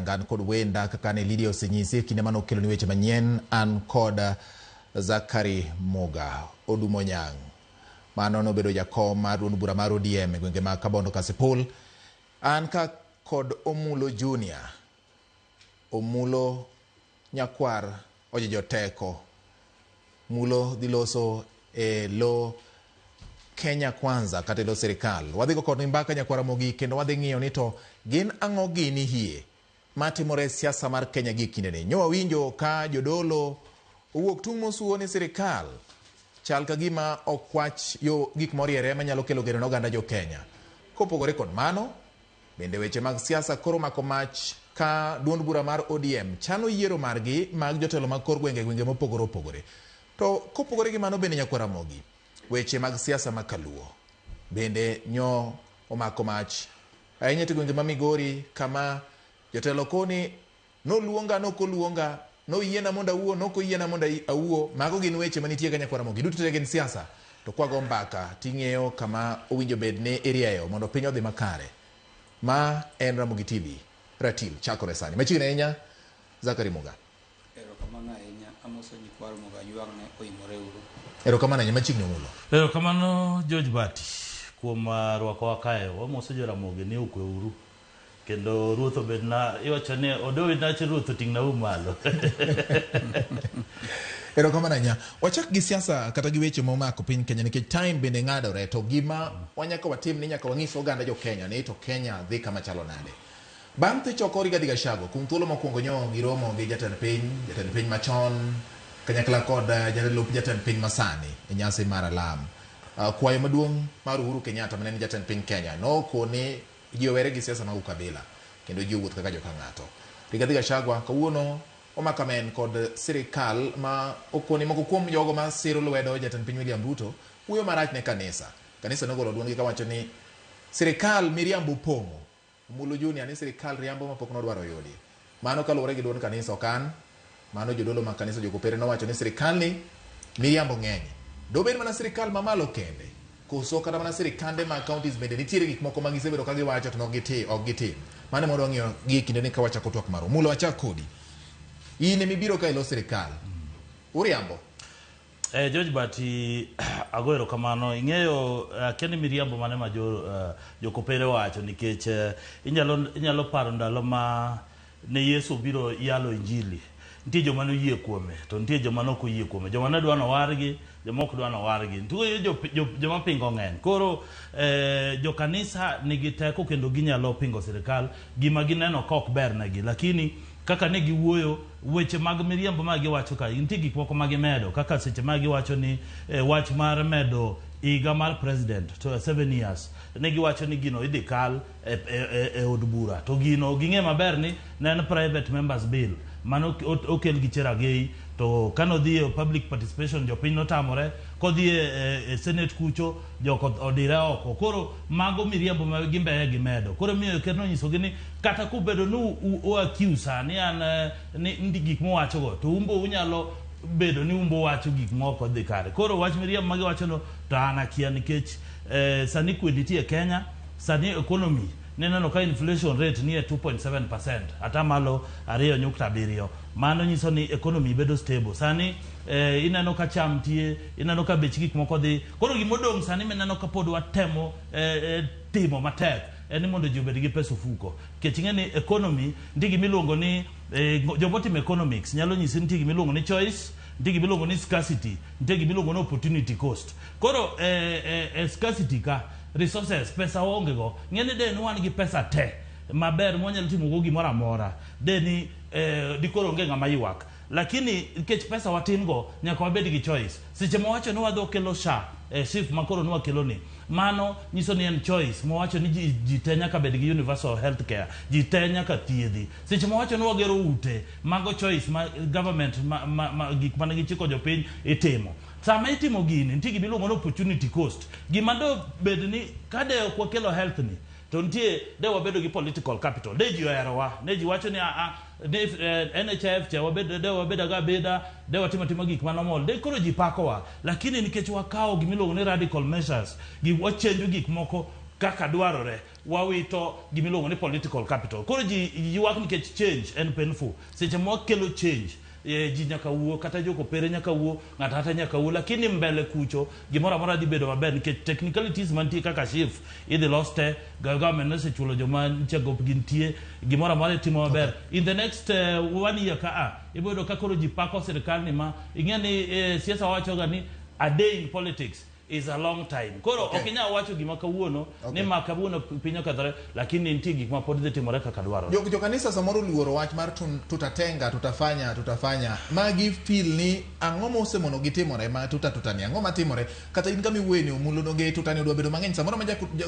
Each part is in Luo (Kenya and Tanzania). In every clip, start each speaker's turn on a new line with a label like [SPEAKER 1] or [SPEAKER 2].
[SPEAKER 1] Onyanga an kod wenda kaka ne Lydia osenyisi e kinde mane okeloni weche manyien an kod Zachary Muga Odumo Nyang'. Mano nobedo jakom mar duond bura mar ODM e gwenge mag Kabondo Kasipul. An ka kod Omulo Junior. Omulo nyakwar Ojejo Teko. Mulo dhi loso e lo Kenya Kwanza kata e lo sirikal. Wadhi go kod mbaka nyakwar Ramogi kendo wadhi ng'iyo ni to gin ang'o gini hie matimore e siasa mar Kenya gi kindeni. Nyo wawinjo ka jodolo owuok tung' mosuo ni sirikal chal ka gima ok wach yo gik moriere manyalo kelo geno ne oganda jo Kenya. Kopogore kod mano, bende weche mag siasa koro mako mach ka duond bura mar ODM chano yiero margi mag jotelo mag kor gwenge gwenge mopogore opogore. To kopogore gi mano bende nyakwar Ramogi, weche mag siasa ma kaluo bende nyo omako mach ahinya e gwenge ma Migori kama jotelo koni noluonga nokoluonga noyiena mondo awuo nokoyiena mondo awuo. Mago gin weche manitie ka nyakwar Ramogi, duto te gin siasa. To kwago mbaka ting'eyo kama owinjo bed ni irieyo mondo piny odhi makare. Ma en Ramogi TV, ratil chakore sani. Machiegni ahinya, Zachary Muga.
[SPEAKER 2] Erokamano ahinya, amoso nyikwa Ramogi Ajwang' ne oimore uru.
[SPEAKER 1] Erokamano ahinya, machiegni Omulo.
[SPEAKER 3] Erokamano George Bati kuom rwakowa kae. Wamoso Joramogi ni okwe uru. Kendo ruoth obedna, iwacho ni odowina achiel ruoth oting'na u malo.
[SPEAKER 1] Erokamano ahinya. Wachak gi siasa kata gi weche momako piny Kenya nikech time bende ng'adore to gima wanyaka watim ni nyaka wang'is oganda jo Kenya ni to Kenya dhi kama chalo nade. Bang' thich oko Rigathi Gachagua kuom thuolo mokwongo nyo giromo gi jatend piny machon kanyakla kod jalup jatend piny masani e nyasi mar alam. Kwayo maduong' mar Uhuru Kenyatta mane en jatend piny Kenya nokoni ji owere gi siasa mag ukabila kendo ji owuoth kaka joka ng'ato. Rigathi Gachagua kawuono omako amen kod sirikal ma okoni moko kuom jogo ma siro lwedo jatend piny William Ruto wuoyo marach ne kanisa. Kanisa nogolo duondgi kawacho ni sirikal miriambo opong'o. Omulo Junior ni sirikal riambo mapok nodwaro yudi. Mano kaluwore gi duond kanisa ok an. Mano jodolo mag kanisa Jokopere nowacho ni sirikal ni miriambo ng'eny. Dobed mana sirikal mamalo kende koso kata mana sirikande mag counties bende nitiere gik moko ma gisebedo ka giwacho to ok gitim. Mano ema wadwa ng'iyo gi e kinde ni ka wachako twak marwa. Mulo achak kodi. In emibiro ka ilo sirikal. Uriambo.
[SPEAKER 3] George Bati ago erokamano. Ing'eyo akia ni miriambo mane ma Jokopere wacho nikech inyalo paro ndalo ma ne Yesu obiro yalo injili. Nitie joma noyie kuome to nitie joma ne ok oyie kuome. Joma ne dwa nowargi, joma ok dwa nowargi. Nitie joma pingo ng'eny. Koro jokanisa nigi teko kendo ginyalo pingo sirikal gima gineno ka ok ber negi. Lakini kaka ne giwuoyo weche mag miriambo ma giwacho ka nitie gik moko ma gimedo kaka seche ma giwacho ni wach mar medo higa mar president to 7 years ne giwacho ni gino idhi kal e od bura to gino ging'e maber ni ne en private members bill mano okel gi Cherargei to kano dhi e public participation jopiny notamore kodhi e senate kucho joko odire oko. Koro mago miriambo ma gimbeye gimedo. Koro miyo ker nonyisogi ni kata kobedo ni u accuse ni an ni gik mowachogo to umbo unyalo bedo ni umbo wacho gik moko odhi kare. Koro wach miriambo ma giwachono to an akia nikech sani kwe nitie Kenya, sani economy nineno ka inflation rate nie 2.7%, atamalo 2.7. Mano nyiso ni economy bedo stable. Sani ineno ka cham nitie, ineno ka bech gik moko dhi. Koro gimodong' sani mineno ka pod watemo timo matek en ni mondo ji obed gi pesa ofuko. Nikech ing'e ni economy nitie gimiluongo ni jomotimo economics nyalo nyisi nitie gimiluongo ni choice, nitie gimiluongo ni scarcity, nitie gimiluongo ni opportunity cost. Koro scarcity ka resources pesa waonge go. Ng'e ni de ni wan gi pesa te maber mwanyalo timo go gimoro amora de ni dikoro onge ng'ama ywak. Lakini nikech pesa watin go nyaka wabed gi choice. Seche mawacho ni wadhi kelo SHA SHIF makoro ni wakelo ni mano nyiso ni en choice mawacho ni ji te nyaka bed gi universal health care, ji te nyaka thiedhi. Seche mawacho ni wagero ute, mago choice ma government ma gik mane gichiko jopiny itimo. Sama itimo gini nitie gima iluongo ni opportunity cost. Gima do bed ni ka de ok wakelo health ni to nitie de wabedo gi political capital. De ji oherowa, ne ji wacho ni a ni NHIF cha wabed de wabed aga abeda de watimo atima gik ma normal de koro ji pakowa. Lakini nikech wakawo gima iluongo ni radical measures, gi wachenjo gik moko kaka dwarore, wawito gimiluongo ni political capital. Koro ji ywak nikech change en painful. Seche ma wakelo change, ji nyaka wuo, kata jokopere nyaka wuo, ng'ato ang'ata nyaka wuo, lakini mbele kucho gimoro amora dhi bedo maber nikech technicalities mantie kaka SHIF idhi los te, government nosechulo joma nche gopgi nitie, gimoro amora itimo maber. In the next one year ka a, ibiro yudo ka koro ji pako sirikal ni ma, ing'e ni siasa wacho ga ni a day in politics is a long time. Koro ok inyal wacho gima kawuono ni ma kawuono piny okethore, lakini nitie gik ma pod dhi timore kaka dwarore.
[SPEAKER 1] Jo kanisa samoro luoro wach mar tutatenga, tutafanya, tutafanya. Magi feel ni ang'o mosemono gitimore ma tuta tuta ni ang'o matimore? Kata in kama iwuoye ni Omulo donge tuta ni odwa bedo mang'eny. Samoro ma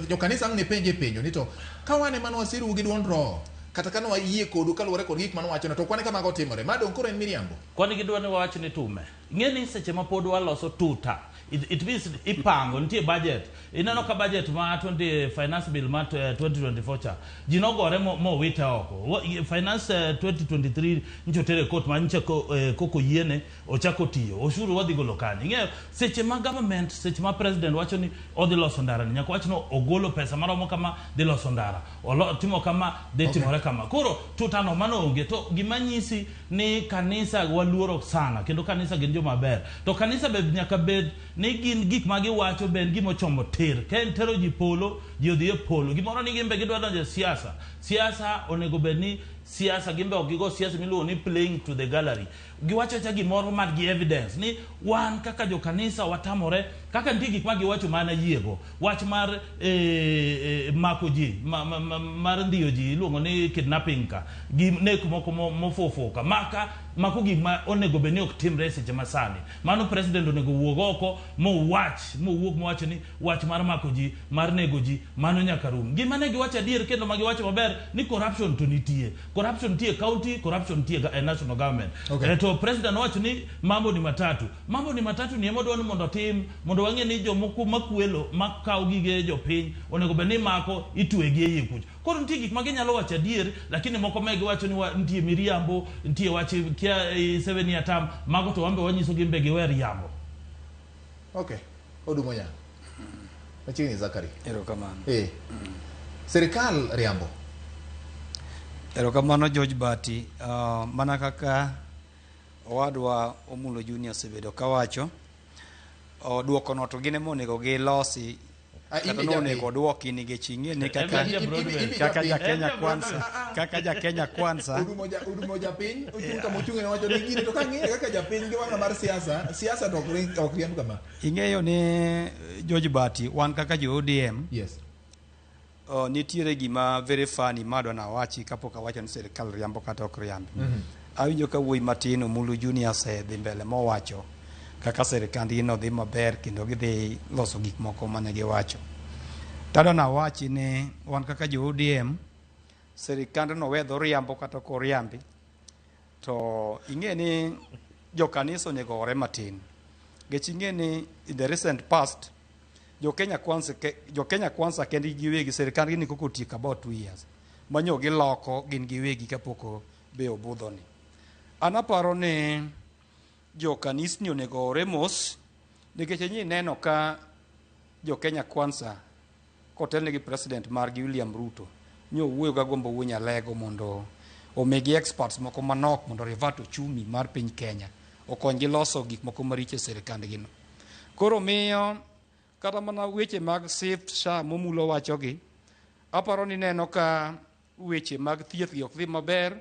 [SPEAKER 1] jo kanisa ang' ne penje penjo ni to ka wan ema ne wasiru gi duond roho, kata ka ne wayie kodu kaluwore kod gik mane wawachono, to kwane ka mago otimore. Ma dong' koro en miriambo.
[SPEAKER 3] Kwani gidwa ni wawach ni tume. Ing'e ni seche ma pod waloso tuta, it means ipango, nitie budget. Ineno ka budget ma 20 finance bill ma 2024 cha, ji nogore mowite oko. Finance 2023 ncho tere court ma nche koko yiene ochako tiyo. Osuru wadhi golo kanye. Ing'eyo, seche ma government, seche ma president wacho ni odhi loso ndara ni, nyaka wach ni ogolo pesa maromo kama dhi loso ndara. Olo, timo kama, dhi timore kama. Koro tutano mano onge. To gima nyisi ni kanisa waluoro sana, kendo kanisa gin joma ber. To kanisa be nyaka bed ni gin gik ma giwacho be en gima ochomo tir. Ka en tero ji polo, ji odhi e polo. Gimoro ni gin be gidwa donjo e siasa. Siasa onego bed ni siasa, gin be ok gigo siasa miluongo ni playing to the gallery. Giwacho acha gimoro man gi evidence ni wan kaka jokanisa watamore, kaka nitie gik ma giwacho mana yiego. Wach mar mako ji, mar ndhiyo ji iluongo ni kidnapping ka, gi nek moko mofofo ka, maka mako gik ma onego bed ni ok timre e seche masani. Mano president onego wuog oko mowach, mowuog mowacho ni wach mar mako ji, mar nego ji, mano nyaka rum. Gima ne giwacho adier kendo ma giwacho maber ni corruption to nitie. Corruption nitie e county, corruption nitie e national government. To president owacho ni mambo ni matatu. Mambo ni matatu ni ema odwa ni mondo otim, mondo wang'e ni jomoko makwelo, makawo gige jopiny, onego bed ni mako itwegi e iye kucho. Koro nitie gik ma ginyalo wacho adier, lakini moko me giwacho ni nitie miriambo, nitie wach kia 7 year term, mago to wan be wanyiso gin be giwe riambo.
[SPEAKER 1] Okay. Odumo Nyang'. Machiegni Zachary.
[SPEAKER 2] Erokamano.
[SPEAKER 1] Sirikal riambo.
[SPEAKER 2] Erokamano George Bati. Mana kaka owadwa Omulo Junior osebedo kawacho, duokono to gin ema onego gilosi, kata
[SPEAKER 1] Imbe
[SPEAKER 2] no onego
[SPEAKER 1] japiny.
[SPEAKER 2] oduoki nikech ing'e ni kaka
[SPEAKER 3] Embe
[SPEAKER 1] Imbe
[SPEAKER 2] kaka
[SPEAKER 1] japiny.
[SPEAKER 2] ja Kenya
[SPEAKER 3] Embe
[SPEAKER 2] Kwanza, kaka ja Kenya Kwanza.
[SPEAKER 1] Odumo japiny, ochung' kama ochung'e nowacho ni gini to kang'iye kaka japiny gi wang'a mar siasa, siasa to ok riemb kama.
[SPEAKER 2] Ing'eyo ni George Bati, wan kaka jo ODM, nitiere gima very funny madwa nawachi kapok awacho ni sirikal riambo kata ok riambi. Awinjo ka wuoyi matin Omulu Junior osedhi mbele mowacho kaka sirikandgi no dhi maber kendo gidhi loso gik moko mane giwacho. Tadwa nawachi ni wan kaka jo ODM, sirikandno wedho riambo kata ok oriambi, to ing'e ni jokanisa onego ore matin. Nikech ing'e ni in the recent past, jo Kenya Kwanza, jo Kenya Kwanza kendgi giwegi sirikandgi ni koko otieko about 2 years. Manyo giloko gin giwegi kapok be obudho ni. An aparo ni jo kanisni onego ore mos, nikech ineno ka jo Kenya Kwanza kotelne gi president margi William Ruto nyo wuoyo ga Gombo Wuo Nyalego mondo omigi experts moko manok mondo revert uchumi mar piny Kenya, okonygi loso gik moko maricho e sirikandgi no. Koro miyo kata mana weche mag SHIF SHA momulo wachogi, aparo ni neno ka weche mag thieth gi ok dhi maber,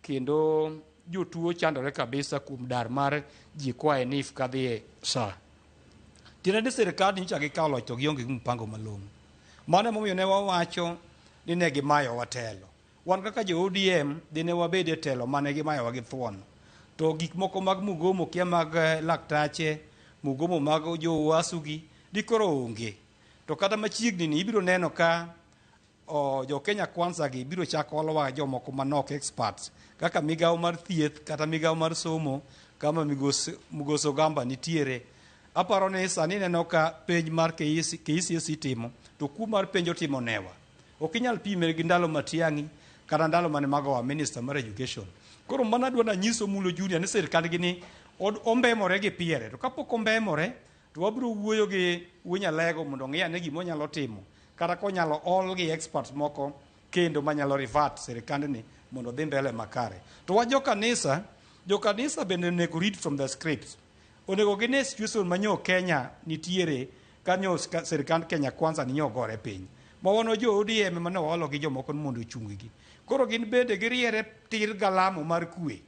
[SPEAKER 2] kendo jotuo chandore kabisa kuom dar mar ji koa e NHIF kadhi e SHA. Tiende ni sirikal nyocha gikawo loch to gionge gi mpango malong'o. Mano emomiyo ne wawacho ni ne gimayowa telo. Wan kaka jo ODM dine wabed e telo mane gimayowa gi thuon. To gik moko mag mugomo kia mag laktache, mugomo mag jo UASU gi, dikoro onge. To kata machiegni ni ibiro neno ka jo Kenya Kwanza gi biro chako olowa jomoko manok experts kaka migawo mar thieth kata migawo mar somo kama migosi Ogamba nitiere. Aparo ni sani ineno ka penj mar KCSE timo to kuo mar penj otimo newa. Ok inyal pime gi ndalo Matiang'i kata ndalo mane Magoha minister mar education. Koro mano adwa nanyiso Omulo Junior ni sirkandgi ni ombemore gi piere. To kapok ombemore to wabiro wuoyo gi Wuo Nyalego mondo ong'i ane gima onyalo timo. kata konyalo ol gi experts moko kendo manyalo revert sirikandni mondo odhi mbele makare. To wach jokanisa, jokanisa bende onego read from the scripts. Onego gine situation ma nyo Kenya nitiere ka nyo sirikand Kenya Kwanza ni nyo gore piny. Ma wan jo ODM ema ne waolo gi jomoko ni mondo ochung gi. Koro gin bende giriere tir galamo mar kwe.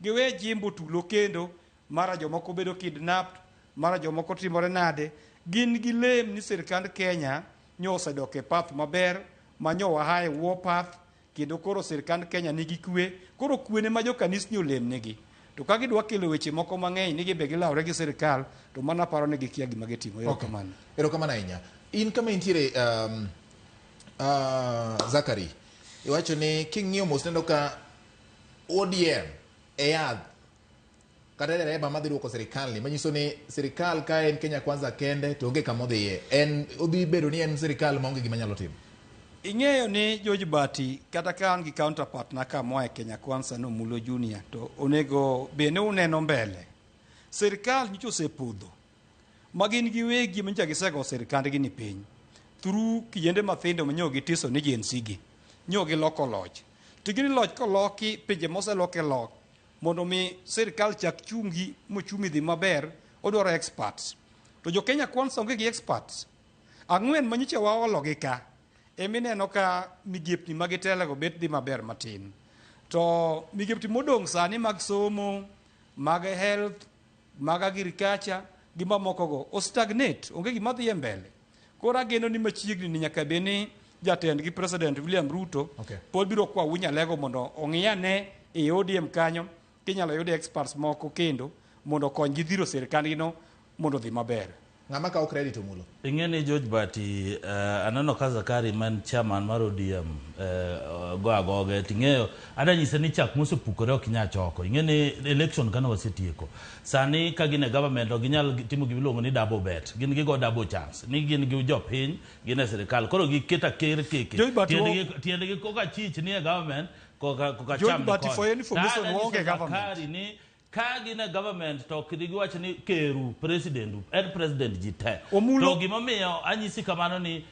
[SPEAKER 2] Giwe jimbo tulo kendo mara jomoko bedo kidnapped, mara jomoko timore nade. Gin gilem ni sirikand Kenya nyo osedok e path maber ma nyo wahaye war path kendo koro sirikand Kenya nigi kwe. Koro kwene ma jokanisni olem nigi. To ka gidwa kelo weche moko mang'eny ni gibe gilawre gi sirikal to mano aparo ni gikia gima gitimo. Erokamano.
[SPEAKER 1] Erokamano ahinya. In kama intiere Zachary, iwacho ni king'iyo mos neno ka ODM e yath kata dereba madhi duoko sirikal ni manyiso ni sirikal ka en Kenya Kwanza kende to onge kama odhiye. En odhi bedo ni en sirikal maonge gima nyalo timo.
[SPEAKER 2] Ing'eyo ni George Bati kata ka an gi counterpart na ka moa e Kenya Kwanza no Mulo Junior to onego bed ni uneno mbele. Sirikal nyocha osepodho ma gin giwegi manyocha gisego sirikandgi ni piny through kijende mathindo manyo gitiso ni Gen Z gi nyo giloko loch. To gini loch koloki pinje moseloke lok mondo mi sirikal chak chungi mochumi dhi maber odwaro experts. To jo Kenya Kwanza onge gi experts. Ang'wen manyocha waolo gi ka emineno ka migepni ma gitelego bet dhi maber matin. To migepni modong' sani mag somo, mag health, mag agriculture gi mamoko go o stagnate, onge gima dhi e mbele. Koro ageno ni machiegni ni nyaka bed ni jatendgi President William Ruto pod biro kwa Unyalego mondo ong'i ane e ODM kanyo kinyalo yud experts moko kendo mondo okonygi dhiro sirikandgi no mondo odhi maber.
[SPEAKER 1] Ng'ama kawo credit Omulo?
[SPEAKER 3] Ing'e ni George Bati, aneno ka Zakari man chairman mar ODM go agoge ting'eyo ada nyise ni chak mosepukore ok inyal choko. Ing'e ni election kane wasetieko. Sani ka gin e government ok ginyal timo gima iluongo ni double bet. Gin gigo double chance. Ni gin gi jopiny, gin e sirikal. Koro giketo aker keke.
[SPEAKER 2] George Bati
[SPEAKER 3] Tiendgi koka chich ni e government koka
[SPEAKER 2] George
[SPEAKER 3] cham ni
[SPEAKER 2] Bati,
[SPEAKER 3] koni.
[SPEAKER 2] for your information,
[SPEAKER 3] To ada
[SPEAKER 2] waonge
[SPEAKER 3] nyiso
[SPEAKER 2] government.
[SPEAKER 3] Zakari ni ka gin e government to ok giwach ni keru president en president ji te.
[SPEAKER 2] Omulo
[SPEAKER 3] To gimomiyo anyisi kamano ni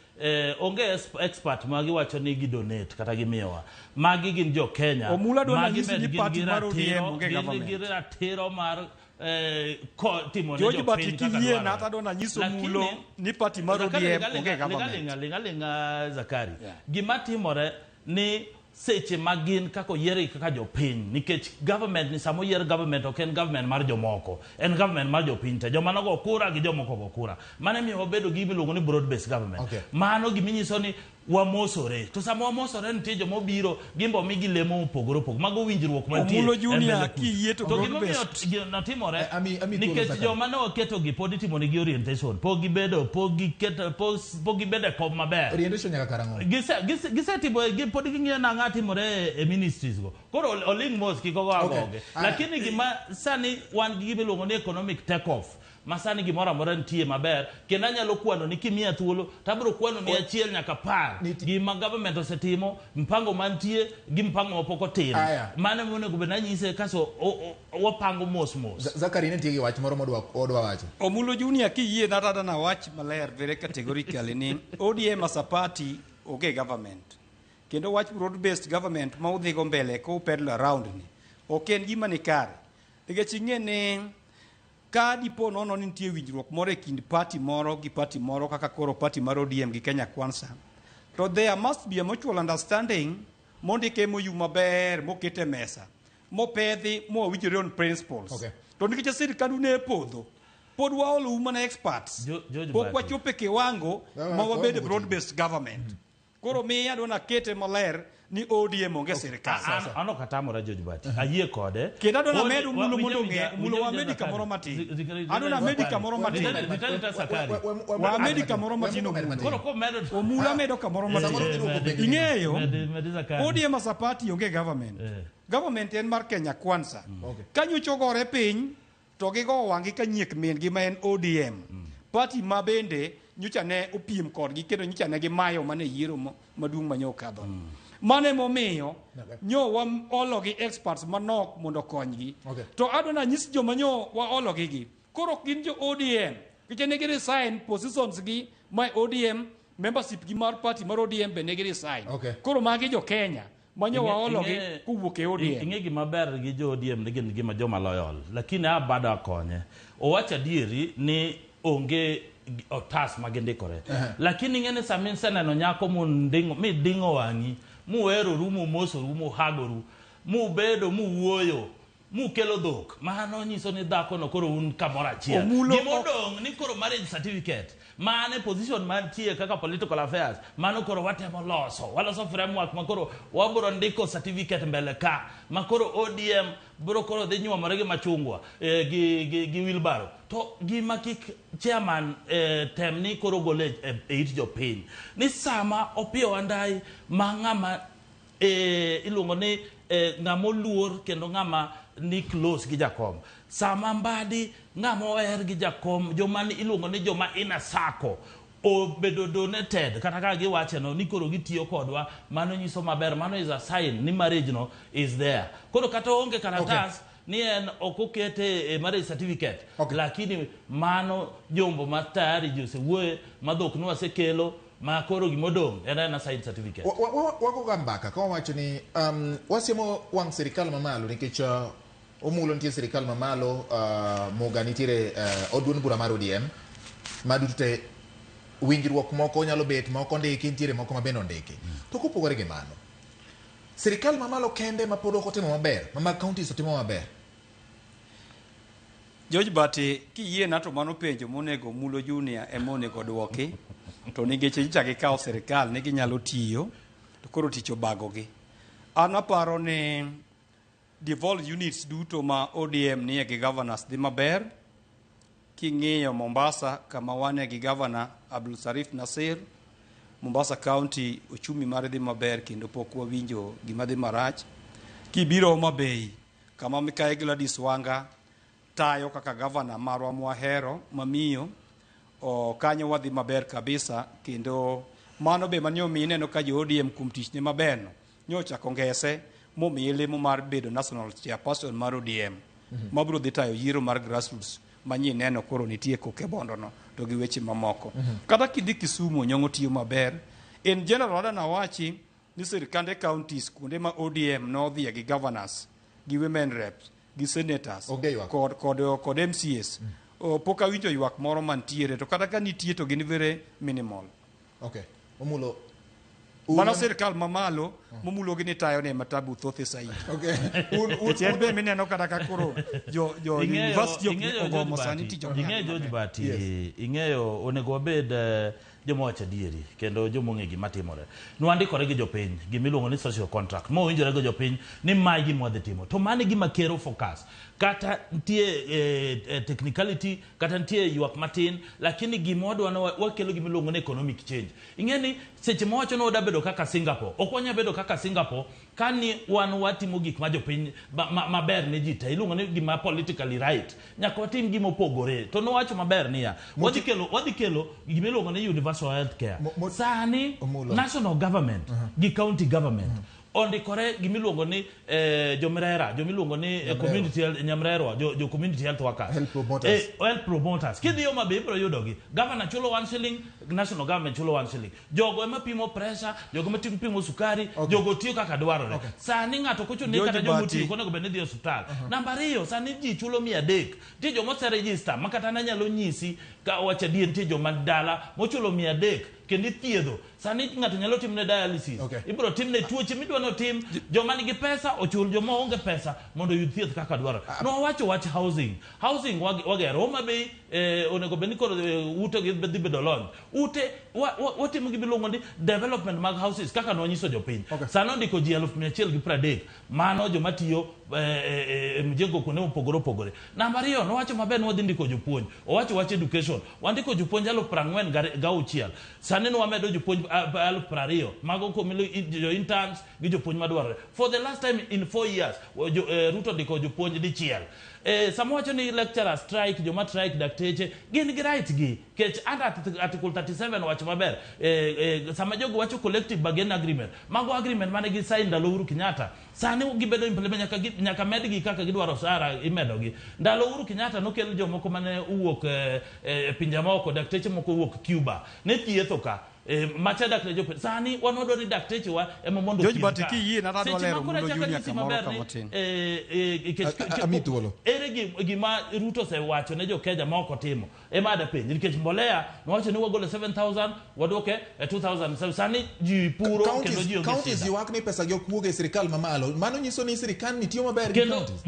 [SPEAKER 3] onge expert ma giwacho ni gidonate kata gimiyowa. Magi gin jo Kenya.
[SPEAKER 2] Omulo adwa
[SPEAKER 3] Magi
[SPEAKER 2] nanyisi
[SPEAKER 3] bende
[SPEAKER 2] ni
[SPEAKER 3] gin
[SPEAKER 2] party
[SPEAKER 3] gi
[SPEAKER 2] mar ODM
[SPEAKER 3] ratiro,
[SPEAKER 2] onge
[SPEAKER 3] gin
[SPEAKER 2] government.
[SPEAKER 3] gi ratiro mar timo ne
[SPEAKER 2] George
[SPEAKER 3] jopiny
[SPEAKER 2] Bati
[SPEAKER 3] kaka
[SPEAKER 2] kiyie
[SPEAKER 3] dwarore.
[SPEAKER 2] na to adwa nanyiso
[SPEAKER 3] Lakini
[SPEAKER 2] Omulo ni party mar
[SPEAKER 3] Zakari,
[SPEAKER 2] ODM
[SPEAKER 3] linga,
[SPEAKER 2] onge
[SPEAKER 3] linga,
[SPEAKER 2] government.
[SPEAKER 3] linga, linga, linga, Zakari.
[SPEAKER 2] Yeah.
[SPEAKER 3] Gima timore ni seche ma gin kaka oyiergi kaka jopiny nikech government ni sama oyier government ok en government mar jomoko en government mar jopiny te joma nogo kura gi jomoko go kura mano emiyo wabedo gi gima iluongo ni broad based government mano giminyiso ni wamosore to sama wamosore nitie joma obiro gin be omigi lemo mopogore opogore mago winjruok mantie
[SPEAKER 2] Omulo
[SPEAKER 3] e
[SPEAKER 2] Junior
[SPEAKER 3] mbele kucha.
[SPEAKER 2] kiyie to
[SPEAKER 3] to
[SPEAKER 2] broad
[SPEAKER 3] gimomiyo
[SPEAKER 2] based.
[SPEAKER 3] notimore
[SPEAKER 1] Ami thuolo
[SPEAKER 3] nikech
[SPEAKER 1] Zakari.
[SPEAKER 3] joma ne waketogi pod itimonegi orientation pok gibedo pok giketo pok gibedo e kom maber
[SPEAKER 1] Orientation nyaka karang'o?
[SPEAKER 3] Gisetimo pod ging'iyo nang'a timore e ministries go koro oling mos kik ogo agoge lakini gima sani wan gi gima iluongo ni economic take off ma sani gimoro amora nitie maber kendo anyalo kwano ni kimiya thuolo to abiro kwano ni achiel nyaka par gima government osetimo mpango mantie gi mpango mapok otim mano ema onego bed nanyise kaso wapango mos mos
[SPEAKER 1] Zakari ne nitie gi wach moro modwa odwa wacho.
[SPEAKER 2] Omulo Junior kiyie na tadana wach maler very categorically ni ODM as a party onge government. Kendo wach broad based government ma udhigo mbele ka upeddle around ni ok en gima ni kare. Nikech ing'e ni ka dipo nono ni nitie winjruok moro e kind party moro gi party moro kaka koro party mar ODM gi Kenya Kwanza to there must be a mutual understanding mondike MOU maber moket e mesa mopedhi mowinjore on principles. To nikech sirikal ne podho pod waolo mana experts
[SPEAKER 3] George
[SPEAKER 2] pok
[SPEAKER 3] Bati.
[SPEAKER 2] wachopo e kiwango ma wabedo broad based government. Koro miya adwa nakete maler ni ODM onge sirikal.
[SPEAKER 3] An ok atamora George Bati ayie kode
[SPEAKER 2] Kendo adwa named Omulo mondo ong'e, Omulo wamedi kamoro matin. Adwa namedi kamoro matin. Wamedi kamoro matin Omulo.
[SPEAKER 3] Koro komedo
[SPEAKER 2] Omulo amedo kamoro matin. Ing'eyo ODM as a party onge government. Government en mar Kenya Kwanza. Ka nyocha ogore piny to gigo wang'gi ka nyiek min gi ma en ODM. Party ma bende nyocha ne opiem kodgi kendo nyocha ne gimayo mana e yiero maduong' ma nyo okadho. Mano emomiyo nyo waolo gi experts manok mondo okonygi. To adwa nanyis joma nyo waolo gi gi. Koro ok gin jo ODM. Nikech ne gi resign positions gi ma ODM Membership gi mar party mar ODM be negi resign.
[SPEAKER 1] Okay.
[SPEAKER 2] Koro magi jo Kenya manyo waologi kowuok e ODM.
[SPEAKER 3] Ing'e gima ber gi jo ODM ni gin gima joma loyal, lakini a bado akonye. Owacho adieri ni onge otas ma gindikore. Lakini ing'e ni sama iseneno nyako munding'o miding'o wang'i, muweroru, mumosoru, muhagoru, mubedo, muwuoyo, mukelo dhok, mano nyiso ni dhako no koro un kamoro achiel.
[SPEAKER 2] Omulo
[SPEAKER 3] Gima odong' ni koro marriage certificate mane position mantie kaka political affairs, mano koro watemo loso, waloso framework ma koro wabiro ndiko certificate mbele ka ma koro ODM biro koro dhi nyuomore gi machungwa gi wheelbarrow. To gima kik chairman tem ni koro gole e it jopiny ni sama Opiyo Wandayi ma ng'ama iluongo ni ng'ama oluor kendo ng'ama ni close gi jakom, sama Mbadi ng'ama oher gi jakom, joma iluongo ni joma inner circle obedo donated kata kaka giwache no ni koro gitiyo kodwa, mano nyiso maber, mano is a sign ni marriage no is there. Koro kata onge kalatas ni en ok okete e marriage certificate, lakini mano jombo ma tayari ji osewuoye ma dhok nwasekelo ma koro gimodong' en aena sign certificate.
[SPEAKER 1] Wagoga mbaka ka wawacho ni wasiemo wang' sirikal mamalo nikech Omulo nitie sirikal mamalo, Muga nitiere od duond bura mar ODM ma duto te winjruok moko nyalo bet moko ondiki, nitiere moko ma bende ondiki. To kopogore gi mano, sirikal mamalo kende ma pod ok otimo maber, ma mag counties otimo maber.
[SPEAKER 2] George Bati, kiyiena to mano penjo monego Mulo Junior ema onego dwoki. To nikech nyocha gikawo sirikal ni ginyalo tiyo, to koro tich obagogi. An aparo ni devolved units duto ma ODM nie gi governors dhi maber. King'iyo Mombasa kama wane gi governor Abdul Sarif Nasir, Mombasa County ochumi mare dhi maber kendo pok wawinjo gima dhi marach. Kibiro Homa Bay kama Mikai Gladys Wanga tayo kaka governor marwa mwahero mamiyo, kanyo wadhi maber kabisa, kendo mano be mane omiyo ineno ka jo ODM kuom tichne maber no nyochako ngese momiye lemo mar bedo national chairperson mar ODM mabiro dhi tayo yiero mar grassroots manyie neno koro nitie koke bondo no to gi weche mamoko. Kata kidhi Kisumu, Nyong'o tiyo maber. In general adwa nawachi ni sirikande counties kuonde ma ODM nodhiye gi governors gi women reps gi senators
[SPEAKER 1] Onge ywak.
[SPEAKER 2] kod MCAs, pok awinjo ywak moro mantiere, to kata ka nitie to gin very minimal.
[SPEAKER 1] Okay. Omulo.
[SPEAKER 2] Mano sirikal mamalo momulo gi ni tayo ne matabu thoth saidi.
[SPEAKER 1] Okay. Un
[SPEAKER 2] Nikech en be mineno kata ka koro jo university ok
[SPEAKER 3] Ing'eyo
[SPEAKER 2] ogomo
[SPEAKER 3] George
[SPEAKER 2] sani
[SPEAKER 3] Bati,
[SPEAKER 2] tich ok
[SPEAKER 3] ing'eyo
[SPEAKER 2] nyal
[SPEAKER 3] George
[SPEAKER 2] maber.
[SPEAKER 3] Bati,
[SPEAKER 1] Yes.
[SPEAKER 3] ing'eyo onego wabed joma wacho adieri kendo joma ong'e gima timore. Nwandikore gi jopiny gimiluongo ni social contract mowinjore gi jopiny ni mae gima wadhi timo, to mano e gima kero focus. Kata nitie technicality, kata nitie ywak matin, lakini gima wadwa ni wakelo gima iluongo ni economic change. Ing'e ni seche ma wacho ni wadwa bedo kaka Singapore, ok wanyal bedo kaka Singapore ka ni wan watimo gik ma jopiny maber ne ji te, iluongo ni gima politically right. Nyaka watim gima opogore. To nowacho maber niya, wadhi kelo gima iluongo ni universal health care. Sani
[SPEAKER 1] Omulo.
[SPEAKER 3] national government gi county government ondikore gima iluongo ni jomrera, jomiluongo ni community health, nyamrerwa, jo community health workers.
[SPEAKER 1] Health promoters.
[SPEAKER 3] Health promoters. Kidhi Homa Bay ibiro yudogi. Governor chulo 1 shilling, national government chulo 1 shilling. Jogo ema pimo pressure, jogo ema pimo sukari, jogo tiyo kaka dwarore. Sani ng'ato kochuno ni
[SPEAKER 2] George
[SPEAKER 3] kata joma
[SPEAKER 2] Bati.
[SPEAKER 3] otiyo ok onego bed ni dhi e osiptal. Namba ariyo, sani ji chulo 300. Nitie joma ose register ma kata nanyalo nyisi ka owacho adier, nitie joma dala mochulo 300 kendo ithiedho. Sani ng'ato nyalo timne dialysis. Ibiro timne tuoche midwa ni otim. Joma nigi pesa ochul, joma onge pesa mondo oyud thieth kaka dwarore. Nowacho wach housing. Housing wagero. Homa Bay onego bed ni koro ute gi dhi bedo lony. Ute watimo gima iluongo ni development mag houses kaka nwanyiso jopiny. Sani ondiko ji 130,000. Mano joma tiyo e mjengo kuonde mopogore opogore. Namba ariyo, nowacho maber ni wadhi ndiko jopuonj. Owacho wach education. Wandiko jopuonj 46,000. Sani nwamedo jopuonj 20,000. Mago komilo jo interns gi jopuonj madwarore. For the last time in 4 years, Ruto ndiko jopuonj dichiel. Sama wacho ni lecturer strike, joma strike dakteche, gin gi right gi. Kech under article 37 wacho maber. Sama jogo wacho collective bargaining agreement, mago agreement mane gi sign ndalo Uhuru Kenyatta. Sani gibedo implement nyaka medgi kaka gidwaro osara imedogi. Ndalo Uhuru Kenyatta nokel jomoko mane owuok e pinje maoko, dakteche moko owuok Cuba. Ne thietho ka. Macha dak ne jopiny. Sani wan wadwaro ni daktechewa ema mondo
[SPEAKER 2] George
[SPEAKER 3] othiedh
[SPEAKER 2] Bati,
[SPEAKER 3] ka.
[SPEAKER 2] kiyie na adwa
[SPEAKER 3] Seche
[SPEAKER 2] lero
[SPEAKER 3] ma koro
[SPEAKER 2] Mulo
[SPEAKER 3] achako
[SPEAKER 2] Junior
[SPEAKER 3] anyisi
[SPEAKER 2] kamoro
[SPEAKER 3] maber ni,
[SPEAKER 2] kamatin.
[SPEAKER 1] Amiyi thuolo.
[SPEAKER 3] Ere gima Ruto osewacho ne jo-Kenya ma ok otimo? Ema adapenji nikech mbolea nowacho ni wagolo 7000 waduoke e 2007 sani ji puro kendo
[SPEAKER 1] Counties,
[SPEAKER 3] ji onge
[SPEAKER 1] counties
[SPEAKER 3] shida.
[SPEAKER 1] ywak ni pesa gi ok wuog e sirikal mamalo. Mano nyiso ni sirikal ni tiyo maber gi
[SPEAKER 3] Kendo
[SPEAKER 1] counties.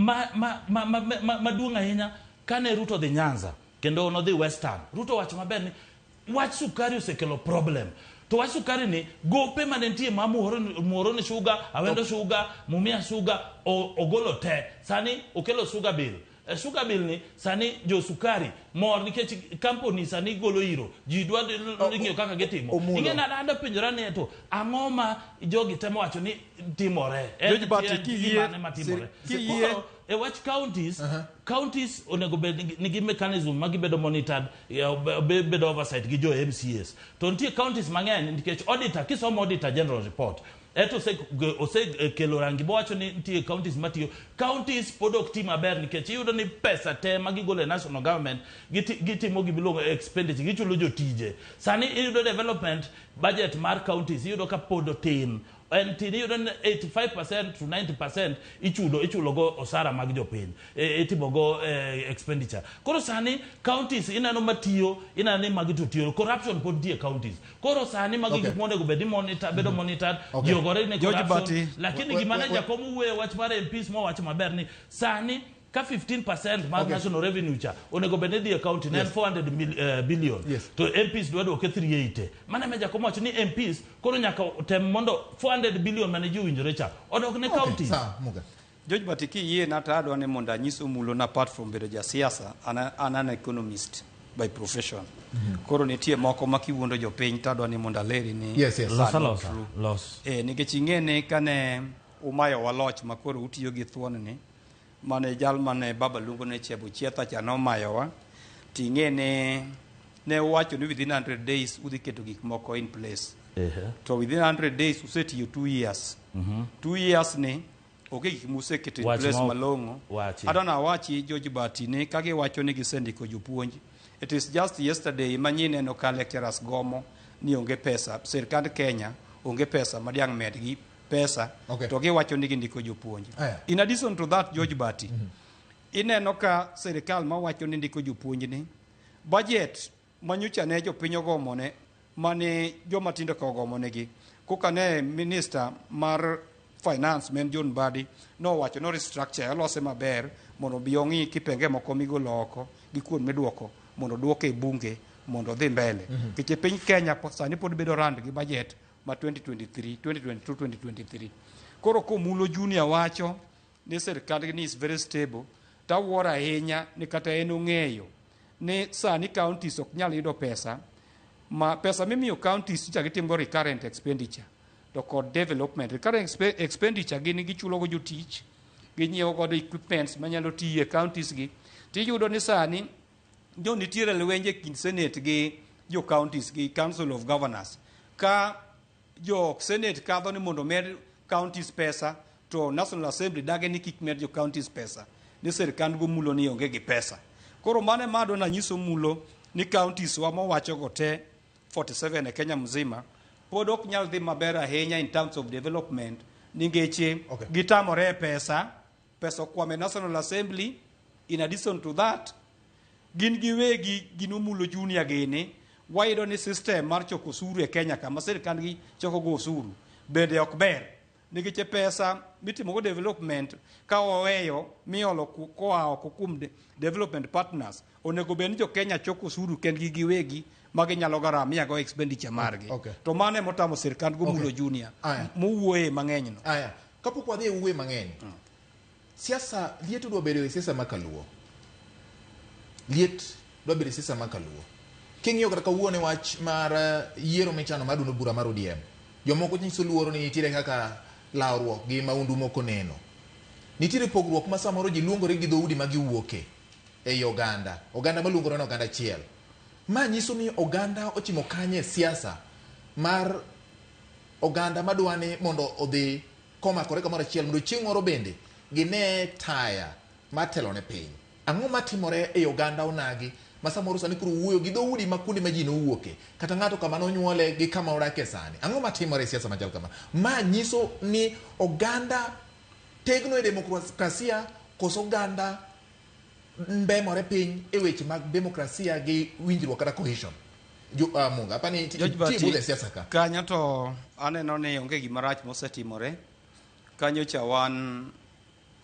[SPEAKER 3] maduong' ahinya kane Ruto odhi Nyanza kendo nodhi Western, Ruto owacho maber ni wach sukari osekelo problem. To wach sukari ni gope mane nitie ma Muhoroni Sugar, Awendo Sugar, Mumia Sugar ogolo te. Sani okelo sugar bill. Sugar bill ni sani jo sukari mor nikech company sani golo iro. Ji dwa ng'iyo kaka gitimo.
[SPEAKER 1] Omulo.
[SPEAKER 3] Ing'e nade anda penjora ni to ang'o ma jogi temo wacho ni timore? En
[SPEAKER 2] George Bati,
[SPEAKER 3] en
[SPEAKER 2] kiyie-
[SPEAKER 3] gimane matimore?
[SPEAKER 2] kiyie-
[SPEAKER 3] Koro, e wach counties, counties onego bed nigi mechanism ma gibedo monitored, bedo oversight gi jo MCAs. To nitie counties mang'eny nikech auditor, kisomo auditor general report, eto osekelo rangi bowacho ni nitie counties matiyo. Counties pod ok ti maber nikech iyudo ni pesa te ma gigolo e national government gitimo gimiluongo expenditure, gichulo jotije. Sani iyudo development budget mar counties iyudo ka pod otin. En tin iyudo ni 85% to 90% ichulo go osara mag jopiny. Itimo go expenditure. Koro sani counties ineno matiyo, ineno ni magi to tiyo. Corruption pod nitie counties. Koro sani magi gik monego bed ni monitor, bedo monitored, ji ogore ne
[SPEAKER 2] George
[SPEAKER 3] corruption.
[SPEAKER 2] Bati.
[SPEAKER 3] Lakini gima ne jakom wuoye wach mar MPs mowacho maber ni sani ka 15% mar national revenue cha onego bed ni dhi e county ne en 400 billion. To MPs dwa duoke 380. Mano ema jakom wacho ni MPs koro nyaka tem mondo 400 billion mane ji owinjore cha odok ne counties.
[SPEAKER 1] Sawa, Muga.
[SPEAKER 2] George Bati, kiyie na to adwa ni mondo anyis Omulo na apart from bedo jasiasa, an an economist by profession. Koro nitie moko ma kiwuondo jopiny to adwa ni mondo aleri ni
[SPEAKER 1] Yes.
[SPEAKER 2] are
[SPEAKER 3] Losa
[SPEAKER 2] not
[SPEAKER 3] losa.
[SPEAKER 2] true.
[SPEAKER 3] Los.
[SPEAKER 2] Nikech ing'e ni kane umayowa loch ma koro utiyo gi thuon ni, mane jal mane baba luongo ni Chebo Chietha cha nomayowa, ting'e ni ne uwacho ni within 100 days udhi keto gik moko in place. To within 100 days usetiyo 2 years. 2 years ni onge gik museketo in
[SPEAKER 3] Wach
[SPEAKER 2] place malong'o.
[SPEAKER 3] wachi.
[SPEAKER 2] Adwa nawachi George Bati ni ka giwacho ni gisendiko jopuonj. It is just yesterday ma nyineno ka lecturers gomo ni onge pesa. Sirkand Kenya onge pesa ma diang' medgi pesa to giwacho ni gindiko jopuonj. In addition to that, George Bati, ineno ka sirikal mawacho ni ndiko jopuonj ni budget manyocha ne jopiny ogomone mane joma tindo ka ogomonegi koka ne minister mar finance men John Mbadi nowacho no restructure olose maber mondo obi ong'i kipenge moko migolo oko gi kuon miduoko mondo oduoke e bunge mondo odhi mbele. Nikech e piny Kenya sani pod bedo rand gi budget ma 2023, 2022, 2023. Koro Komulo Junior wacho ni sirkandgi ni is very stable, tawuoro ahinya ni kata en ong'eyo ni sani counties ok nyal yudo pesa ma pesa mimiyo counties ichako itimgo recurrent expenditure to kod development. Recurrent expenditure gin gichulo go jotich, ginyiewo godo equipments manyalo tiyo e counties gi. Tiyudo ni sani jo nitiere lwenje kind Senate gi jo counties gi Council of Governors. Ka jo Senate kadho ni mondo med counties pesa, to National Assembly dage ni kik med jo counties pesa, ni sirkand go mulo ni onge gi pesa. Koro mano ema adwa nanyiso mulo ni counties wa mowacho go te 47 e Kenya mzima pod ok nyal dhi maber ahinya in terms of development ningeche gitamore e pesa, pesa okwamo e National Assembly. In addition to that, gin giwegi gin Omulo Junior gini wayudo ni system mar choko osuru e Kenya kama sirkand gi choko go osuru bende ok ber nikech pesa mitimo go development ka waweyo miolo koa oko kuom development partners onego bed ni jo Kenya choko osuru kendgi giwegi ma ginyalo garamia go expenditure margi. To mano ema otamo sirkand go Omulo Junior mowuoye mang'eny no.
[SPEAKER 1] Aya, kapok wadhi e wuoye mang'eny, siasa liet dwa bedo e siasa ma kaluo. Liet dwa bedo e siasa ma kaluo. King'iyo kata kawuono wach mar yiero michano mar duond bura mar ODM, jomoko nyiso luoro ni nitiere kaka lawruok gi maundu moko neno. Nitiere pogruok ma samoro ji luongore gi dhoudi ma giwuoke ei oganda, oganda maluongore ni oganda achiel. Ma nyiso ni oganda ochimo kanye e siasa mar oganda madwa ni mondo odhi komakore kamoro achiel mondo chieng' moro bende gine taya matelo ne piny. Ang'o matimore ei oganda onagi Ma samoro sani koro wuoyo gi dhoudi ma kuonde ma ji nowuoke. Kata ng'ato kama nonyuole gi kama odake sani. Ang'o matimore e siasa machal kama? Ma nyiso ni oganda tegno e demokrasia koso oganda mbemore piny e weche mag demokrasia gi winjruok kata cohesion. Jo, Munga, apani
[SPEAKER 2] George
[SPEAKER 1] ti
[SPEAKER 2] Bati,
[SPEAKER 1] budho e siasa ka.
[SPEAKER 2] Kanyo to aneno ni onge gima rach mosetimore. Kanyo cha wan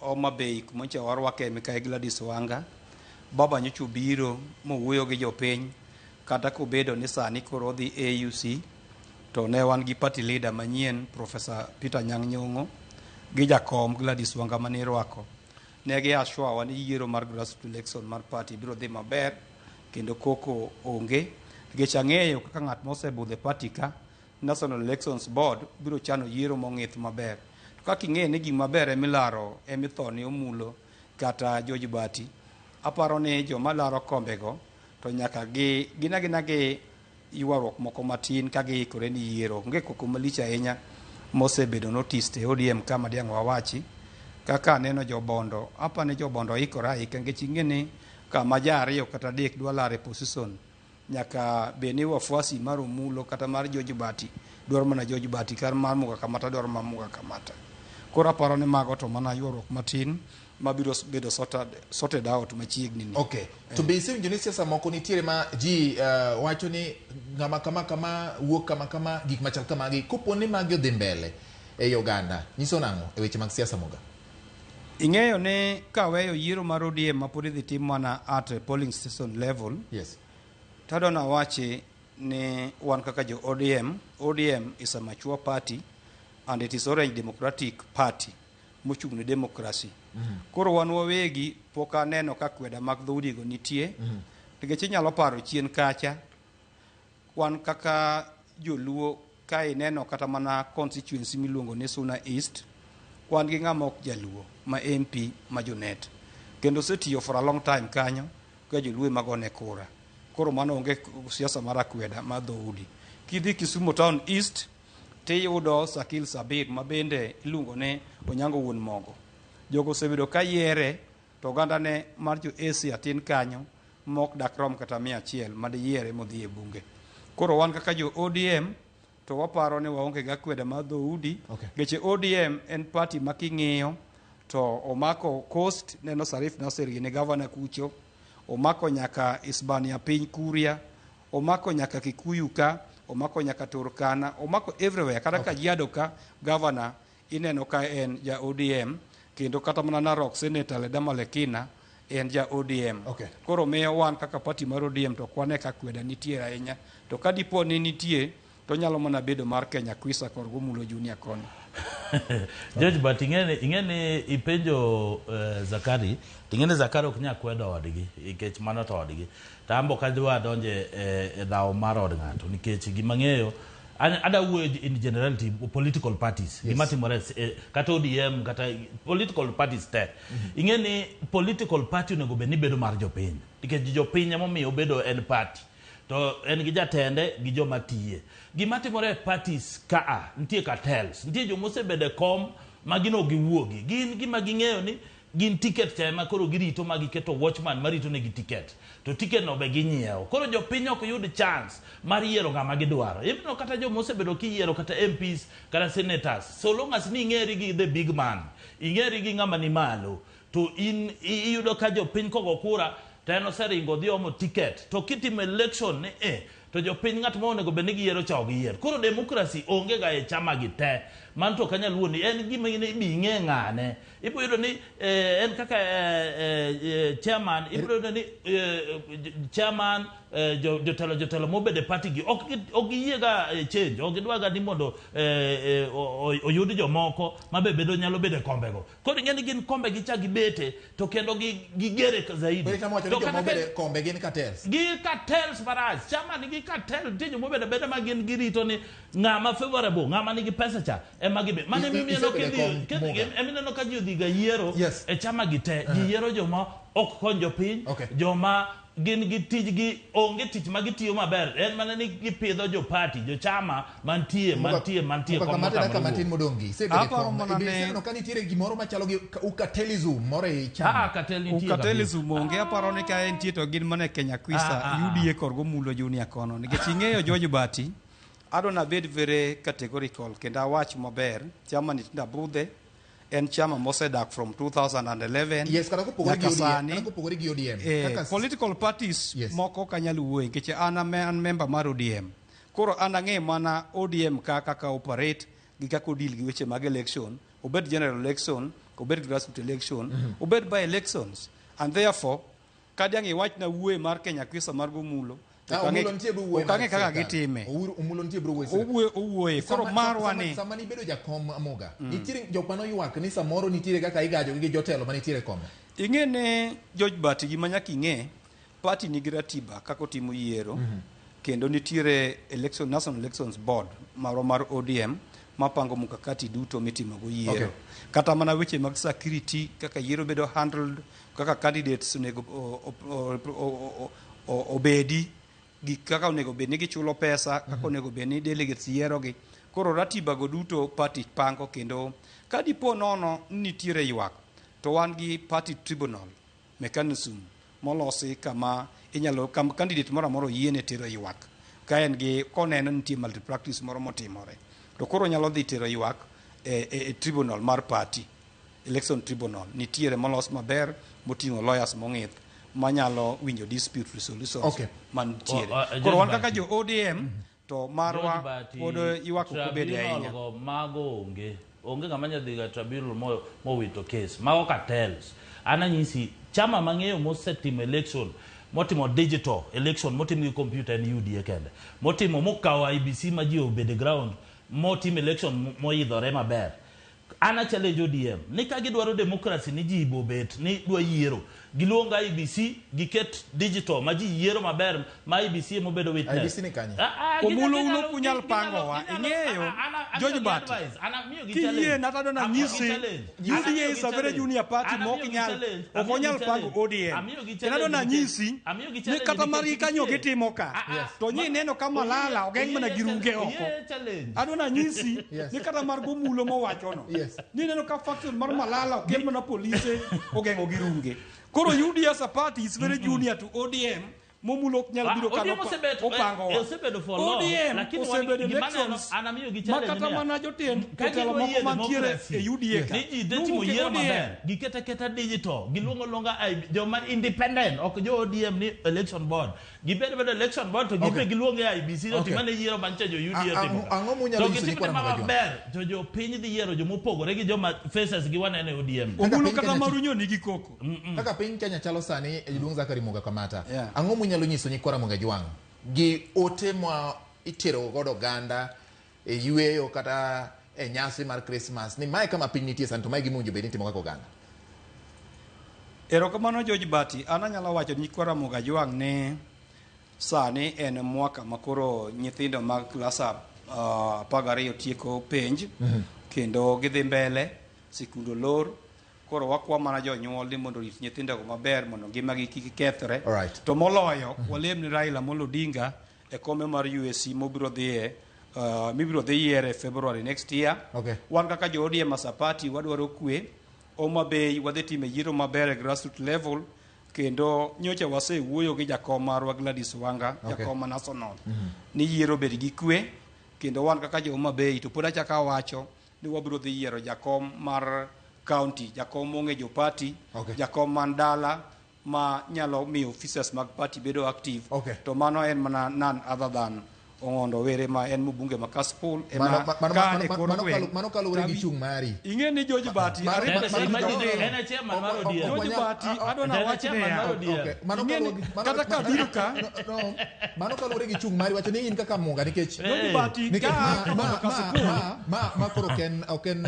[SPEAKER 2] Homa Bay kumocha warwake Mikai Gladys Wanga. Baba nyocha obiro mowuoyo gi jopiny kata kobedo ni sani koro odhi AUC to ne wan gi party leader manyien Professor Peter Anyang' Nyong'o gi jakom Gladys Wanga mane irwako. Ne gi assure wa ni yiero mar grassroots election mar party biro dhi maber kendo koko onge nikech ang'eyo kaka ng'at mosebudho e party ka National Elections Board biro chano yiero mong'ith maber. To kaka ing'eyo ni gima ber emilaro emithone omulo kata George Bati, aparo ni joma laro kombego to nyaka gi gin agina gi ywaruok moko matin ka giikore ni yiero. Onge koko malich ahinya mosebedo noticed e ODM ka ma diang' wawachi. Kaka aneno jobondo, aparo ni jobondo ikore aika nikech ing'e ni kama ja ariyo kata adek dwa laro e position nyaka bed ni wafuasi mar Omulo kata mar George Bati dwaro mana George Bati kar mar Muga Kamata dwaro mar Muga Kamata. Koro aparo ni mago to mana ywaruok matin mabiro bedo sorted out machiegni ni.
[SPEAKER 1] Okay. To be isewinjo ni siasa moko nitiere ma ji wacho ni ng'ama kama kama wuok kama kama gik machal kamagi kopo ni magi odhi mbele ei oganda nyiso nang'o e weche mag siasa Muga?
[SPEAKER 2] Ing'eyo ni kaweyo yiero mar ODM ma pod idhi tim mana at polling station level,
[SPEAKER 1] Yes.
[SPEAKER 2] tadwa nawachi ni wan kaka jo ODM, ODM is a mature party and it is Orange Democratic Party mochung' ne democracy. Koro wan wawegi pok aneno ka kweda mag dhoudigo nitie. Nikech inyalo paro chien kacha, wan kaka joluo ka ineno kata mana constituency miluongo ni Suna East, wan gi ng'ama ok jaluo ma MP ma Junet. Kendo osetiyo for a long time kanyo ka joluo ema gone kura. Koro mano onge siasa mar akweda mar dhoudi. Kidhi Kisumu Town East, tiyudo Sakil Sabir ma bende iluongo ni Onyango Wuon Mogo. Jogo osebedo ka yiere to oganda ne mar jo Asia tin kanyo mok dak rom kata 100 madiyiere modhi e bunge. Koro wan kaka jo ODM to waparo ni waonge gi akweda mar dhoudi.
[SPEAKER 1] Okay.
[SPEAKER 2] Geche ODM en party ma king'iyo to omako Coast, neno Sarif Nasser gini gavana kucho, omako nyaka Isbania piny Kuria, omako nyaka Kikuyu ka, omako nyaka Turkana, omako everywhere kata okay. Kajiado ka gavana ineno ka en ja ODM kendo kata mana Narok Senator Ledama Lekina en ja ODM.
[SPEAKER 1] Okay.
[SPEAKER 2] Koro miyo wan kaka party mar ODM to kwane ka kweda nitie ahinya. To ka dipo ni nitie to nyalo mana bedo mar Kenya Kwisa kor Gomulo Junior koni.
[SPEAKER 3] George, but ing'e ni ipenjo Zakari, to ing'e ni Zakari ok nyal kwedo odgi nikech mano to odgi. To an be ok adwa donjo e dhawo mar od ng'ato nikech gima ang'eyo ada wuoyo in generality political parties. Gima timore kata ODM kata political parties te. Ing'e ni political party onego bed ni bedo mar jopiny nikech jopiny emomiyo obedo en party. To en gi jatende gi joma tiye. Gima timore e parties kaa, nitie cartels, nitie joma osebedo e kom ma gin ok giwuogi. Gin gima ging'eyo ni gin ticket cha ema koro girito ma giketo watchman marito negi ticket. To ticket no be ginyiewo. Koro jopiny ok yud chance mar yiero ng'ama gidwaro. Ibiro kata joma osebedo kiyiero kata MPs kata senators. So long as ni ing'eri gi the big man, ing'eri gi ng'ama ni malo, to in iyudo ka jopiny kogo kura to en oseringo odhi omo ticket. To kitimo election ni to jopiny ng'at ma onego bed ni giyiero cha ok giyier. Koro democracy onge ga e chama gi te. Mano to ok anyal wuondi, en gima ibi ing'e ng'ane. Ibiro yudo ni en kaka chairman, ibiro yudo ni chairman jotelo mobedo e party gi ok giyie ga change, ok gidwa ga ni mondo oyud jomoko ma be bedo nyalo bedo e kombego. Koro ing'e ni gin kombe gi cha gibete to kendo gigere zaidi.
[SPEAKER 1] Koro itemo wacho ni
[SPEAKER 3] To
[SPEAKER 1] joma
[SPEAKER 3] kata ka
[SPEAKER 1] obedo e kombe gin cartels.
[SPEAKER 3] Gi cartels marach. Chairman gi cartel nitie joma obedo abeda ma gin girito ni ng'ama favorable, ng'ama nigi pesa cha ema gibe. Mano emomiyo ineno
[SPEAKER 1] Isebedo e kom Muga.
[SPEAKER 3] ineno ka ji odhi ga yiero
[SPEAKER 1] Yes.
[SPEAKER 3] e chama gi te. Ji yiero joma ok kony jopiny,
[SPEAKER 1] Okay.
[SPEAKER 3] joma gin gi tijgi, onge tich ma gitiyo maber, en mana ni gipidho jo party, jo chama mantie mantie mantie
[SPEAKER 1] Muga
[SPEAKER 3] kom
[SPEAKER 1] kamate dakika
[SPEAKER 3] motamore
[SPEAKER 1] matin
[SPEAKER 3] wuok.
[SPEAKER 1] modong' gi. Isebedo e
[SPEAKER 2] Aparo
[SPEAKER 1] kom.
[SPEAKER 2] mana
[SPEAKER 1] Be
[SPEAKER 2] ne-
[SPEAKER 1] iseneno ka nitiere gimoro machalo gi ukatelism moro ei chama?
[SPEAKER 3] Ah, cartel nitie kabisa.
[SPEAKER 2] Ukatelism onge aparo ni ka entie to gin mana e Kenya Kwisa
[SPEAKER 3] Ah, ah, ah.
[SPEAKER 2] UDA kor gomulo Junior kono nikech ing'eyo George Bati adwa nabed very categorical kendo awach maber chama ni tinda budhe en chama mosedak from 2011
[SPEAKER 1] Yes, kata kopogore gi
[SPEAKER 2] nyaka
[SPEAKER 1] ODM,
[SPEAKER 2] sani
[SPEAKER 1] kata kopogore gi ODM. Kaka
[SPEAKER 2] political parties
[SPEAKER 1] Yes.
[SPEAKER 2] moko ok anyal wuoye nikech an an member mar ODM koro an ang'e mana ODM ka kaka operate gi kaka odeal gi weche mag election obed general election obed grassroots election obed by elections and therefore ka diang' iwachna wuoye mar Kenya Kwisa mar Gomulo to
[SPEAKER 1] Ah,
[SPEAKER 2] ok ang'e-
[SPEAKER 1] Omulo nitie biro wuoye
[SPEAKER 2] ok ang'e
[SPEAKER 1] mar
[SPEAKER 2] kaka
[SPEAKER 1] sirkal.
[SPEAKER 2] gitime
[SPEAKER 1] Omulo nitie biro wuoye sirkal.
[SPEAKER 2] owuoye owuoye koro marwa ni
[SPEAKER 1] sama nibedo jakom Amoga, nitiere jok manoywak ni samoro nitiere kaka igajogi gi jotelo manitiere e kom.
[SPEAKER 2] ing'e ne George Bati gima nyaka ing'e party nigi ratiba kaka otimo yiero kendo nitiere election, National Elections Board marwa mar ODM mapango mkakati duto mitimogo yiero
[SPEAKER 1] Okay.
[SPEAKER 2] kata mana weche mag security kaka yiero bedo handled kaka candidates onego obedi gik kaka onego bed ni gichulo pesa kaka onego bed ni delegates yierogi koro ratiba go duto party pango kendo ka dipo nono ni nitiere ywak to wan gi party tribunal mechanism molosi kama inyalo kam candidate moro amora oyiene tero ywak ka en gi koneno nitie malpractice moro motimore to koro nyalo dhi tero ywak e tribunal mar party election tribunal nitiere molos maber moting'o lawyers mong'ith manyalo winjo dispute resolutions
[SPEAKER 1] Okay.
[SPEAKER 2] mantiere
[SPEAKER 3] Oh,
[SPEAKER 2] koro wan
[SPEAKER 3] George
[SPEAKER 2] kaka jo ODM to marwa
[SPEAKER 3] George Bati,
[SPEAKER 2] pod ywak ok obede
[SPEAKER 3] tribunal
[SPEAKER 2] ahinya
[SPEAKER 3] go mago onge onge ng'ama nyalo dhiga tribunal mowito case mago cartels an anyisi chama mang'eyo mosetimo election motimo digital election motim gi computer en UDA kende motimo mokawo IBC ma ji obedo e ground motim election moidhore maber an a challenge ODM ni ka gidwaro democracy ni ji bobet ni dwa yiero giluong IBC giket digital ma ji yiero maber ma IBC emobedo witness
[SPEAKER 1] IBC ni kanye?
[SPEAKER 2] Omulo un ok unyal pangowa. Ing'eyo, George Bati, kiyie na tadwa nanyisi, UDA is a very junior party ma ok nyal ok onyal pango ODM. Kendo adwa nanyisi ni kata margi kanyo gitimo ka to nyi neno ka Malala ogeng' mana gi runge oko. Adwa nanyisi
[SPEAKER 1] Yes.
[SPEAKER 2] ni kata mar Gomulo mowachono
[SPEAKER 1] Yes.
[SPEAKER 2] ni neno ka faction mar Malala okel mana polise ogeng'o gi runge. Koro UDA as a party is very junior to ODM momulo ok nyal biro
[SPEAKER 3] ODM
[SPEAKER 2] kano
[SPEAKER 3] osebedo osebedo for long
[SPEAKER 2] ODM
[SPEAKER 3] lakini
[SPEAKER 2] osebedo
[SPEAKER 3] gima neno
[SPEAKER 2] elections
[SPEAKER 3] an amiyo gi
[SPEAKER 2] ma
[SPEAKER 3] challenge
[SPEAKER 2] kata
[SPEAKER 3] niya,
[SPEAKER 2] mana jotend
[SPEAKER 3] ka
[SPEAKER 2] jotelo
[SPEAKER 3] gidwa
[SPEAKER 2] moko
[SPEAKER 3] yie
[SPEAKER 2] mantiere
[SPEAKER 3] democracy,
[SPEAKER 2] e UDA ka
[SPEAKER 3] ni ji dhi timo
[SPEAKER 2] nowuok e
[SPEAKER 3] yiero
[SPEAKER 2] ODM.
[SPEAKER 3] maber giketo aketa digital giluongo luonga joma independent ok jo ODM ni election board gibed bedo election board to gibe
[SPEAKER 1] Okay.
[SPEAKER 3] giluong e IBC to
[SPEAKER 1] Okay.
[SPEAKER 3] timane yiero mancha jo UDA timo ka.
[SPEAKER 1] Ang'o munyalo
[SPEAKER 3] To
[SPEAKER 1] nyiso
[SPEAKER 3] gitim
[SPEAKER 1] nyikwa
[SPEAKER 3] tema
[SPEAKER 1] Ramogi Ajwang'?
[SPEAKER 3] maber to jopiny dhi yiero jomopogore gi joma faces gi waneno e ODM
[SPEAKER 1] Kaka
[SPEAKER 2] Omulo
[SPEAKER 1] piny
[SPEAKER 2] kata
[SPEAKER 1] Kenya
[SPEAKER 2] marunyo nigi koko.
[SPEAKER 1] Kaka piny Kenya chalo sani, jaduong' Zachary Muga Kamata,
[SPEAKER 2] Yeah.
[SPEAKER 1] ang'o munyalo nyiso nyikwa Ramogi Ajwang' gi ote ma itero godo oganda e yueyo kata e nyasi mar Christmas ni mae kama piny nitie sani to mae gima owinjo bed ni itimo kaka oganda?
[SPEAKER 2] Erokamano George Bati, an anyalo wacho ni nyikwa Ramogi Ajwang' ni sani en mwaka ma koro nyithindo mag klas 12 tieko penj kendo gidhi mbele, sikunde olor. Koro wakwa mana jonyuol ni mondo orit nyithindogo maber mondo ngimagi kik kethre.
[SPEAKER 1] Alright.
[SPEAKER 2] To moloyo walem ni Raila Amolo Odinga e kome mar UAC mobiro dhiye mibiro dhi yiere February next year.
[SPEAKER 1] Okay.
[SPEAKER 2] Wan kaka jo ODM as a party wadwaro kwe. Homa Bay wadhi timo yiero maber e grassroots level kendo nyocha wasewuoyo gi jakom marwa Gladys Wanga,
[SPEAKER 1] Okay.
[SPEAKER 2] jakom ma national ni yiero obed gi kwe kendo wan kaka jo Homa Bay to pod achako awacho ni wabiro dhi yiero jakom mar county, jakom mong'e jo party,
[SPEAKER 1] Okay.
[SPEAKER 2] jakom man dala ma nyalo miyo officers mag party bedo active.
[SPEAKER 1] Okay.
[SPEAKER 2] To mano en mana none other than Ong'ondo Were ma en mbunge ma Kasipul ema
[SPEAKER 1] Mano- mano-
[SPEAKER 2] ka
[SPEAKER 1] mano-
[SPEAKER 2] e kor
[SPEAKER 1] mano-
[SPEAKER 2] gweng'.
[SPEAKER 1] mano kaluwore gi
[SPEAKER 2] Tawi-
[SPEAKER 1] chung' mari.
[SPEAKER 2] Ing'e ni George Bati,
[SPEAKER 1] Mano-
[SPEAKER 2] ariyo-
[SPEAKER 1] mano-
[SPEAKER 2] mano-
[SPEAKER 1] mano-
[SPEAKER 3] En e chairman mar
[SPEAKER 1] Ok- ok-
[SPEAKER 3] ODM.
[SPEAKER 1] ok
[SPEAKER 2] George
[SPEAKER 1] wanyal-
[SPEAKER 2] Bati, adwa
[SPEAKER 3] En
[SPEAKER 2] na
[SPEAKER 3] e
[SPEAKER 2] wach
[SPEAKER 3] chairman
[SPEAKER 2] niya.
[SPEAKER 3] mar ODM.
[SPEAKER 1] Okay, mano
[SPEAKER 2] Ing'e ni-
[SPEAKER 1] kaluwore gi- mano-
[SPEAKER 2] kata ka
[SPEAKER 1] mano-
[SPEAKER 2] biro ka-
[SPEAKER 1] no, mano kaluwore gi chung' mari wacho ni in kaka Munga nikech
[SPEAKER 2] George Bati
[SPEAKER 1] nikech
[SPEAKER 2] ka
[SPEAKER 1] ma-
[SPEAKER 2] ka
[SPEAKER 1] ma-
[SPEAKER 2] mondo Kasipul.
[SPEAKER 1] ma koro ok en ok en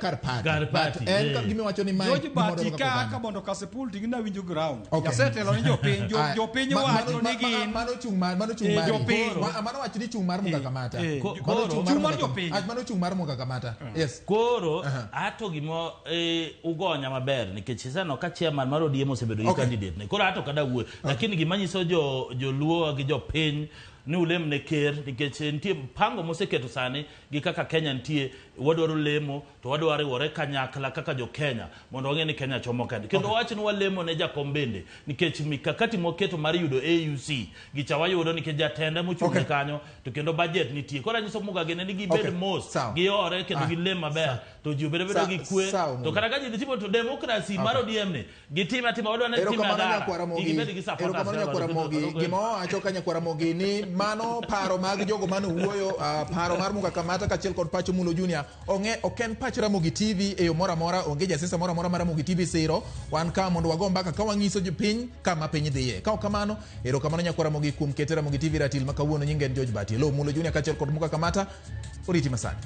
[SPEAKER 1] kar party
[SPEAKER 3] Kar
[SPEAKER 1] but
[SPEAKER 3] party,
[SPEAKER 1] en
[SPEAKER 3] eh.
[SPEAKER 1] ka gima iwacho ni mae
[SPEAKER 2] George
[SPEAKER 1] gima
[SPEAKER 2] Bati
[SPEAKER 1] wadwaro kaka
[SPEAKER 2] ka
[SPEAKER 1] oganda.
[SPEAKER 2] ka mondo Kasipul to gina winjo ground.
[SPEAKER 1] Okay.
[SPEAKER 2] Jasetelo ni jopiny,
[SPEAKER 1] Aya,
[SPEAKER 2] jopiny wacho ni gin
[SPEAKER 1] mano chung' mari mano chung'
[SPEAKER 2] Eh,
[SPEAKER 1] mari
[SPEAKER 2] jopiny.
[SPEAKER 1] mano wach ni chung' mar Muga Kamata.
[SPEAKER 3] Mano
[SPEAKER 2] Koro-
[SPEAKER 1] chung'
[SPEAKER 2] Chung' mar
[SPEAKER 1] Muga Kam-
[SPEAKER 2] jopiny.
[SPEAKER 1] Ah, mano chung' mar Muga Kamata. Yes.
[SPEAKER 3] Koro ato gimo ugonya maber nikech iseneno ka chairman mar ODM osebedo gi candidate ne. Koro ato kada wuoyo. Lakini gima nyiso jo joluo gi jopiny ni ulem ne ker nikech nitie mpango moseketo sani gi kaka Kenya nitie wadwaro lemo to wadwaro riwore kanyakla kaka jo Kenya mondo wang'e ni Kenya chomo kende. Kendo wach ni walemo ne jakom bende nikech mikakati moketo mar yudo AUC gicha wayudo nikech jatende mochung' ne kanyo to kendo budget nitie. Koro anyiso Muga gene ni gibed mos, giore kendo gilem maber to ji obed abeda gi kwe.
[SPEAKER 1] Sawa,
[SPEAKER 3] To
[SPEAKER 1] Muga.
[SPEAKER 3] kata ka ji dhi timo to democracy mar ODM ni gitime atima wadwa ni time
[SPEAKER 1] Erokamano
[SPEAKER 3] agara.
[SPEAKER 1] nyakwara
[SPEAKER 3] Kik
[SPEAKER 1] Mogi.
[SPEAKER 3] gibed gi supporters.
[SPEAKER 1] Erokamano nyakwara Mogi. Gima owacho ka nyakwara Mogi ni mano paro mag jogo mane owuoyo, paro mar Muga Kamata kaachiel kod pach Omulo Junior. Ong'e ok en pach Ramogi TV e yo moro amora, onge jasiasa moro amora ma Ramogi TV siro. Wan ka mondo wago mbaka ka wang'iso jopiny kama piny dhiye. Ka ok kamano, erokamano nyakwara Mogi kuom kete Ramogi TV ratil ma kawuono nyinge en George Bati. Lo Omulo Junior kaachiel kod Muga Kamata. Oriti masani.